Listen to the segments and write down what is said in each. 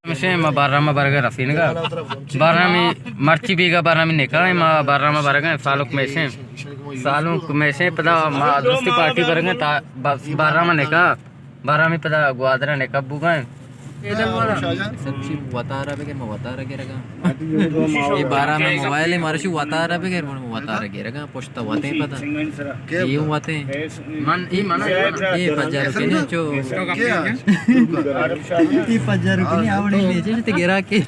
ہمیشہ ما بارہ ما برگا رفینگا۔ بارہ می مرچی بیگا بارہ می نکاح، ما بارہ ما برگا سالک میشیں۔ سالک میشیں پدا ما دوستی پارٹی برگا تا بارہ ما نکاح۔ بارہ می پدا گوادر نکاح بوگا۔ سب چی وتارا بگر، ما وتارا گرگا۔ اے بارہ می موبائل ہے، مارشی وتارا بگر، ما وتارا گرگا۔ پشتا وتیں پدا۔ اے وتیں۔ من، اے من۔ اے پجارو کنے چو۔ اے پجارو کنے آوڑی نیچے تے گرا کے۔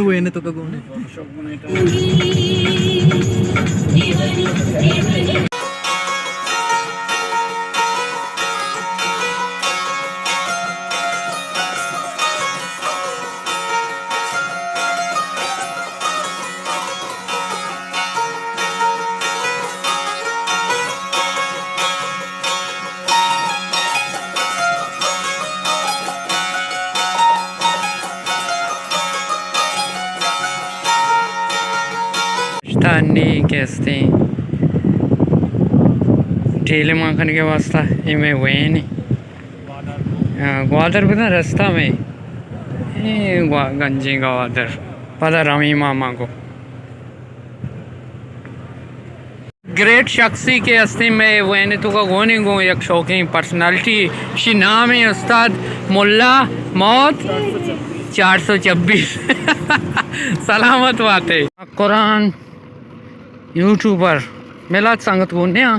وہ انہیں تو کا گونے۔ شتانی کہ استیں ٹیلے مان کنگ ءِ واسطہ اے مئے وین ایں۔ آ، گوادر بدن رستہ مئے۔ اے گوا-، گنجیں گوادر۔ پدا رویں ما مانگو۔ گریٹ شخصی کہ استیں مئے وین ءِ توکا گونیں گوں یک شوقیں پرسنالٹی، شی نام ایں استاد ملا موت چار سو چبیس۔ سلامت باتے۔ قرآن یوٹیوبر میلاد سنگت گون نیاں،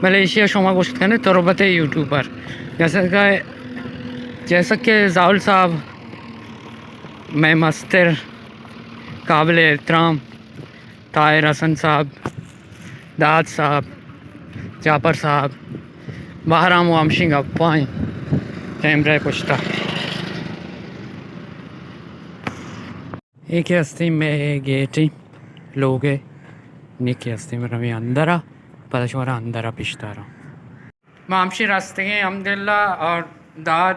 بلے ایشی ءَ شما گوشت کنے تربت یوٹیوبر۔ جیسا کہ، جیسا کہ زاول صاحب مئے مستر قابل احترام طاہر حسن صاحب، داد صاحب، جعفر صاحب، بہرام و ہمشی گپاں کیمرہ پشتا۔ اے کہ ہستیں مئے گیٹیں لوگ ءِ، نی کہ ہستیں مئے رویں اندرا، پدا شمارا اندرا پیش داراں۔ ما ہمشی رستگیں الحمدللہ اور داد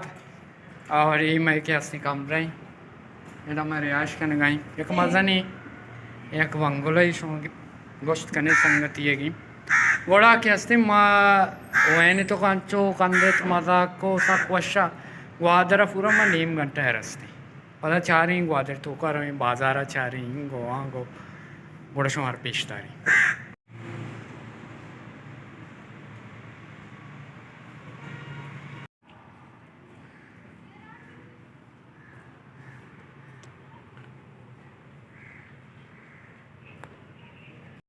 اور اے مئے کہ ہستیں کمرہ ایں۔ ادا ما رہائش کنگا ایں۔ یک مزنیں، یک بنگلہ ایں شما گوشت کنے سنگتی ئیگیں۔ گڑا کہ ہستیں ما وین ءِ توکا انچو کندت مزاک کو سک وشا گوادر ءَ پورا ما نیم گھنٹہ ءَ رستیں۔ پدا چاریں گوادر توکا رویں، بازارا چاریں، گو آں گو، گڑا شمارا پیش داریں۔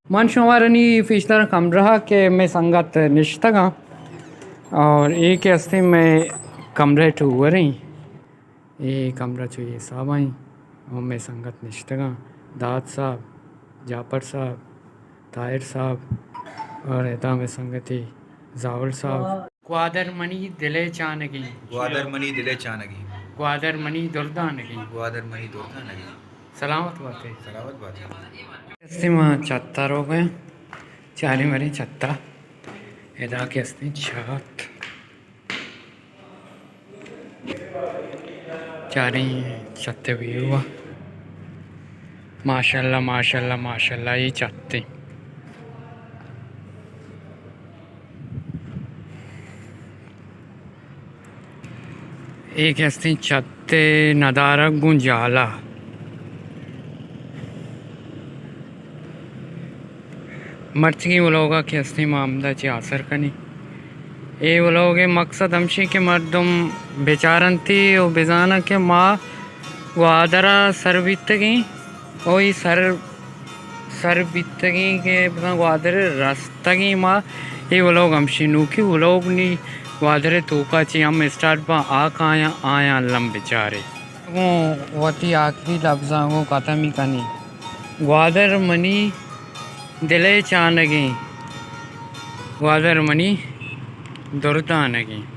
من شمارا نی پیش داراں کمرہ کہ مئے سنگت نشتگاں اور اے کہ ہستیں مئے کمرہ ٹور ایں۔ اے کمرہ چو اے حساب ایں۔ او مئے سنگت نشتگاں، داد صاحب، جعفر صاحب، طاہر صاحب اور ادا مئے سنگتی زاول صاحب۔ گوادر منی دل ءِ چانگیں۔ گوادر منی دل ءِ چانگیں۔ گوادر منی دردانگیں۔ گوادر منی دردانگیں۔ سلامت باتے۔ سلامت باتے۔ ہستیں ما چھت ءَ روگ ءَ ایں۔ چاریں بریں چھت ءَ۔ ادا کہ ہستیں چھت۔ چاریں چھت ءِ ویو ءَ۔ ماشاءاللہ، ماشاءاللہ، ماشاءاللہ، اے چھت ایں۔ اے کہ ہستیں چھت ءِ ندارگ گوں جالا۔ مرچیگیں ولوگ ءَ کہ ہستیں ما ہمدا چہ آسر کنیں۔ اے ولوگ ءِ مقصد ہمشی کہ مردم بچارنتی و بزاناں کہ ما گوادر ءَ سر بیتگیں و اے سر، سر بیتگیں کہ بزاں گوادر ءَ رستگیں ما۔ اے ولوگ ہمشی نوکی ولوگ نی گوادر ءِ توکا چہ ہم اسٹارٹ باں، آ کایاں آیاں الم بچارے۔ گوں وتی آخری لبزاں گوں ختمی کنی۔ گوادر منی دل ءِ چانگیں، گوادر منی دردانگیں۔